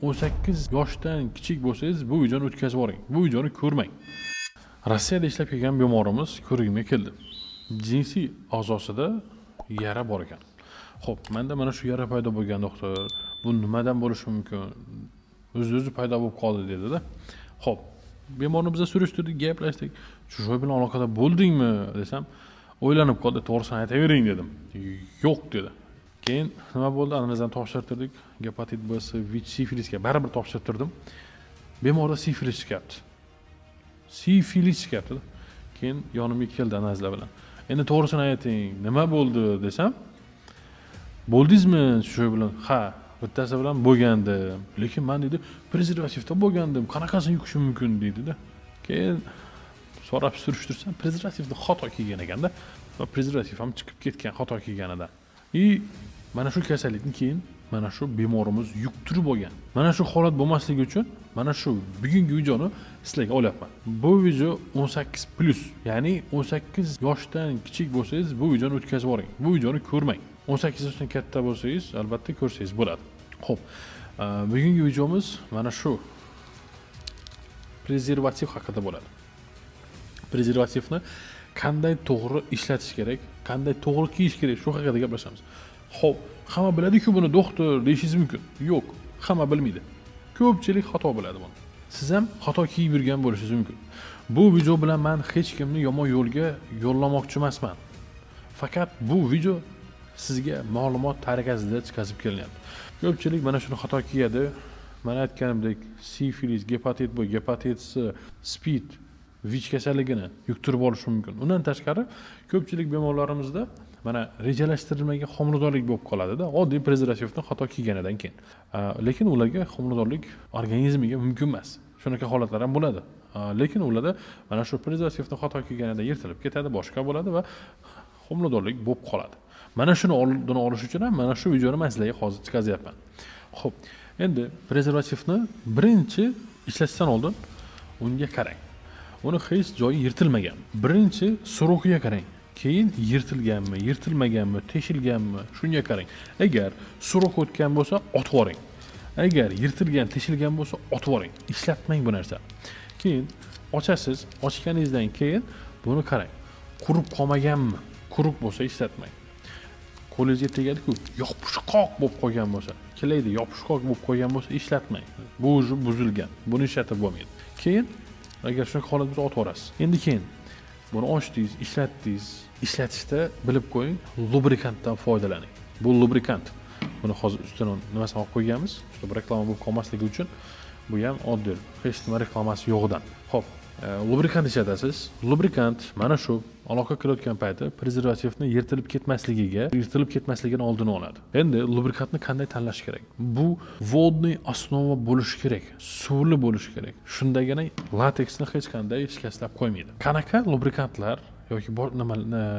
18 yoshdan kichik bo'lsangiz, bu videoni o'tkazib yuboring, bu videoni ko'rmang. Rossiyada ishlab kelgan bemorimiz ko'rigimga keldi. Jinsiy a'zosida yara bor ekan. Ho'p, manda mana shu yara paydo bo'lgan, doktor, bu nimadan bo'lishi mumkin, o'zi o'zi paydo bo'lib qoldi, dedida. Ho'p, bemorni biza surishtirdik, gaplashdik. Чужой bilan aloqada bo'ldingmi, desam, o'ylanib qoldi. To'g'risini aytavering, dedim. Yo'q, dedi. Keyin nima bo'ldi? Analizdan topshirtirdik, gepatit B, C, ВИЧ, sifilisga baribir topshirtirdim. Bemorda sifilis chiqyapti, sifilis chiqyapti. Keyin yonimga keldi analizlar bilan. Endi to'g'risini ayting, nima bo'ldi, desam, bo'ldingizmi shu bilan? Ha, bittasi bilan bo'lgandim, lekin man, deydi, prezervativda bo'lgandim, qanaqasi yuqishi mumkin, deydida. Keyin so'rab surishtirsam, prezervativni xato kiygan ekanda va prezervativ ham chiqib ketgan xato kiyganidan. И mana shu kasallikni keyin mana shu bemorimiz yuqtirib olgan. Mana shu holat bo'lmasligi uchun mana shu bugungi videoni sizlarga olyapman. Bu video 18+, ya'ni 18 yoshdan kichik bo'lsangiz, bu videoni o'tkazib yuboring, bu videoni ko'rmang. 18 yoshdan katta bo'lsangiz, albatta ko'rsangiz bo'ladi. Ho'p, bugungi videomiz mana shu prezervativ haqida bo'ladi. Prezervativni qanday to'g'ri ishlatish kerak, qanday to'g'ri kiyish kerak, shu haqida gaplashamiz. Ho'p, hamma biladiku buni, doktor, deyishingiz mumkin. Yo'q, hamma bilmaydi, ko'pchilik xato biladi buni. Siz ham xato kiyib yurgan bo'lishingiz mumkin. Bu video bilan man hech kimni yomon yo'lga yo'llamoqchi emasman, faqat bu video sizga ma'lumot tariqasida chiqazib kelinyapti. Ko'pchilik mana shuni xato kiyadi. Mana aytganimdek, sifilis, gepatit B, gepatit C, СПИД, ВИЧ kasalligini yuqtirib olishi mumkin. Undan tashqari, ko'pchilik bemorlarimizda mana rejalashtirilmagan homiladorlik bo'lib qoladida, oddiy prezervativni xato kiyganidan keyin. Lekin ularga homiladorlik organizmiga mumkin emas, shunaqa holatlar ham bo'ladi. Lekin ularda mana shu prezervativni xato kiyganida yirtilib ketadi, boshqa bo'ladi va homiladorlik bo'lib qoladi. Mana shuni oldini olish uchun ham mana shu videoni man sizlarga hozir chiqazyapman. Ho'p, endi prezervativni birinchi ishlatishdan oldin unga qarang, uni hech joyi yirtilmagan. Birinchi срок iga qarang, keyin yirtilganmi, yirtilmaganmi, teshilganmi, shunga qarang. Agar срок o'tgan bo'lsa, otib yuboring. Agar yirtilgan, teshilgan bo'lsa, otib yuboring, ishlatmang bu narsani. Keyin ochasiz, ochganingizdan keyin buni qarang, qurib qolmaganmi. Quruq bo'lsa, ishlatmang. Qo'lingizga tegadiku, yopishqoq bo'lib qolgan bo'lsa, kelaydi, yopishqoq bo'lib qolgan bo'lsa, ishlatmang, bu уже buzilgan, buni ishlatib bo'lmaydi. Keyin agar shunaqa holat bo'lsa, otib yuborasiz. Endi keyin buni ochdingiz, ishlatdingiz. Ishlatishda bilib qo'ying, lubrikantdan foydalaning. Bu lubrikant, buni hozir ustini nimasini olib qo'yganmiz, чтобы reklama bo'lib qolmasligi uchun. Bu ham oddiy, hech nima reklamasi yo'g'idan. Ho'p, lubrikant ishlatasiz. Lubrikant mana shu aloqa qilayotgan payti prezervativni yirtilib ketmasligiga, yirtilib ketmasligini oldini oladi. Endi lubrikantni qanday tanlash kerak? Bu водный основа bo'lishi kerak, suvli bo'lishi kerak, shundagina lateksni hech qanday shikastlab qo'ymaydi. Qanaqa lubrikantlar yoki bor, nima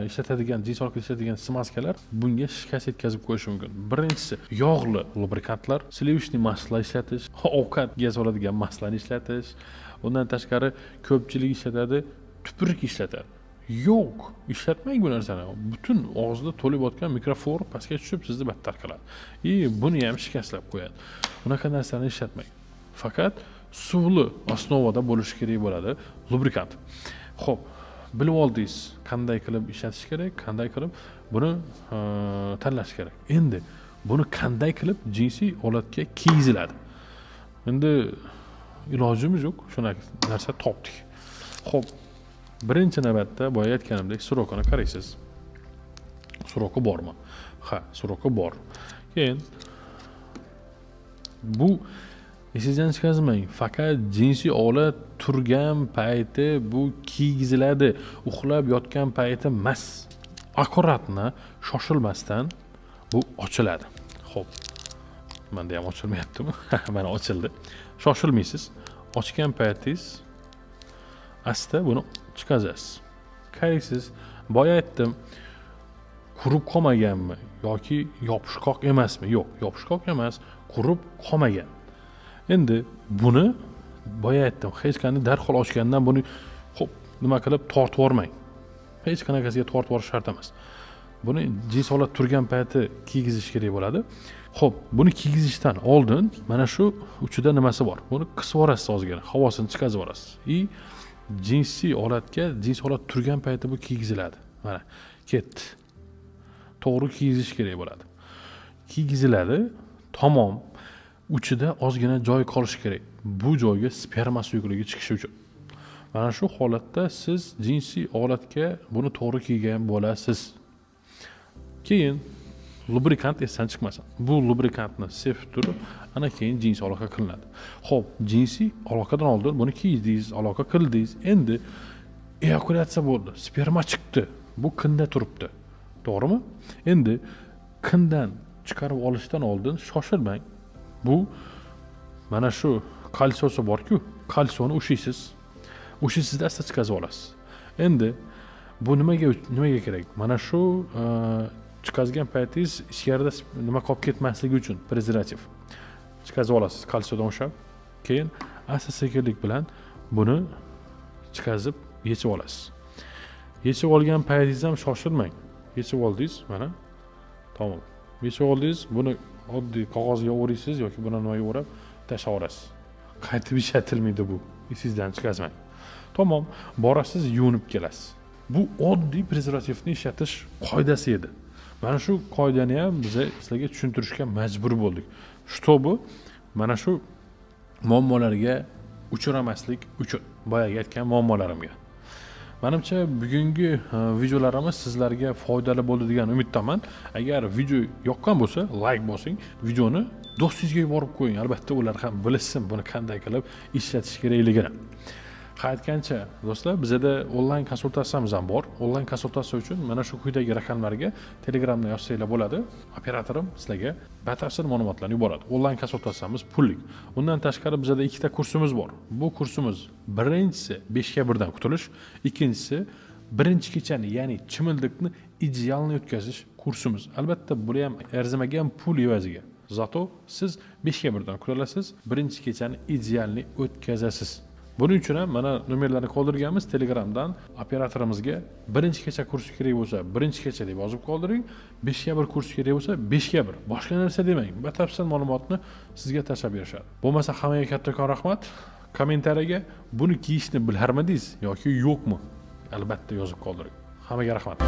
ishlatadigan, jinsiy orqali ishlatadigan смазка lar bunga shikast yetkazib qo'yishi mumkin? Birinchisi, yog'li lubrikantlar, сливочный масло ishlatish, ovqatga soladigan масло ni ishlatish. Undan tashqari, ko'pchilik ishlatadi, tupuruk ishlatadi. Yo'q, ishlatmang bu narsani. Butun og'izda to'lib yotgan mikroflora pastga tushib, sizni battar qiladi и buni ham shikastlab qo'yadi. Unaqa narsani ishlatmang, faqat suvli основа da bo'lishi kerak bo'ladi lubrikant. Ho'p, bilib oldingiz qanday qilib ishlatish kerak, qanday qilib buni tanlash kerak. Endi buni qanday qilib jinsiy olatga kiygiziladi? Endi ilojimiz yo'q, shunaqa narsa topdik. Ho'p, birinchi navbatda boya aytganimdek, срок ini qaraysiz, срок i bormi? Ha, срок i bor. Keyin bu esingizdan chiqarmang, faqat jinsiy olat turgan payti bu kiygiziladi, uxlab yotgan payti emas. Аккуратно, shoshilmasdan bu ochiladi. Ho'p, manda ham ochilmayaptimi? Mana, ochildi. Shoshilmaysiz, ochgan paytingiz asta buni chiqazasiz, qaraysiz. Boya aytdim, qurib qolmaganmi yoki yopishqoq emasmi? Yo'q, yopishqoq emas, qurib qolmagan. Endi buni boya aytdim, hech qanday darhol ochgandan buni ho'p nima qilib tortib yubormang, hech qanaqasiga tortib yuborish shart emas. Buni jinsiy holat turgan payti kiygizish kerak bo'ladi. Ho'p, buni kiygizishdan oldin mana shu uchida nimasi bor, buni qisib yuborasiz, ozgina havosini chiqazib yuborasiz и jinsiy olatga, jinsiy olat turgan paytda bu kiygiziladi. Mana, ketdi. To'g'ri kiygizish kerak bo'ladi. Kiygiziladi, tamom. Uchida ozgina joy qolishi kerak, bu joyga sperma suyuqligi chiqishi uchun. Mana shu holatda siz jinsiy olatga buni to'g'ri kiygan bo'lasiz. Keyin lubrikant esdan chiqmasin. Bu lubrikantni sepib turib, ana keyin jinsiy aloqa qilinadi. Ho'p, jinsiy aloqadan oldin buni kiydingiz, aloqa qildingiz. Endi eyakulyatsiya bo'ldi, sperma chiqdi, bu qinda turibdi, to'g'rimi? Endi qindan chiqarib olishdan oldin shoshilmang. Bu mana shu кольцо si borku, кольцо ni ushlaysiz, ushlaysizda, asta chiqazib olasiz. Endi bu nimaga kerak? Mana shu chiqazgan paytingiz ichkarida nima qolib ketmasligi uchun prezervativ. Chiqazib olasiz кольцо dan ushlab, keyin asta sekinlik bilan buni chiqazib, yechib olasiz. Yechib olgan paytingizda ham shoshilmang. Yechib oldingiz, mana, tamom, yechib oldingiz. Buni oddiy qog'ozga o'raysiz yoki buni nimaga o'rab tashlab yuborasiz, qaytib ishlatilmaydi bu, esingizdan chiqazmang. Tamom, borasiz, yuvinib kelasiz. Bu oddiy prezervativni ishlatish qoidasi edi. Mana shu qoidani ham biza sizlarga tushuntirishga majbur bo'ldik, чтобы mana shu muammolarga uchramaslik uchun, boyagi aytgan muammolarimga. Manimcha, bugungi videolarimiz sizlarga foydali bo'ldi degan umiddaman. Agar video yoqqan bo'lsa, layk bosing, videoni do'stingizga yuborib qo'ying. Albatta, ular ham bilishsin buni qanday qilib ishlatish kerakligini. Ha, aytgancha, do'stlar, bizada onlayn konsultatsiyamiz ham bor. Onlayn konsultatsiya uchun mana shu quyidagi raqamlarga Telegramda yozsanglar bo'ladi. Operatorim sizlarga batafsil ma'lumotlarni yuboradi. Onlayn konsultatsiyamiz pullik. Undan tashqari, bizada ikkita kursimiz bor. Bu kursimiz, birinchisi 5ga 1dan qutulish, ikkinchisi birinchi kechani, ya'ni chimildiqni идеальный o'tkazish kursimiz. Albatta, bular ham arzimagan pul evaziga. Зато siz 5ga 1dan qutulasiz, birinchi kechani идеальный o'tkazasiz. Buning uchun ham mana nomerlarni qoldirganmiz. Telegramdan operatorimizga birinchi kecha kursi kerak bo'lsa, birinchi kecha deb yozib qoldiring, 5ga 1 kursi kerak bo'lsa, 5ga 1, boshqa narsa demang, batafsil ma'lumotni sizga tashlab berishadi. Bo'lmasa, hammaga kattakon rahmat. Kommentariyaga buni kiyishni bilarmidingiz yoki yo'qmi, albatta yozib qoldiring. Hammaga rahmat.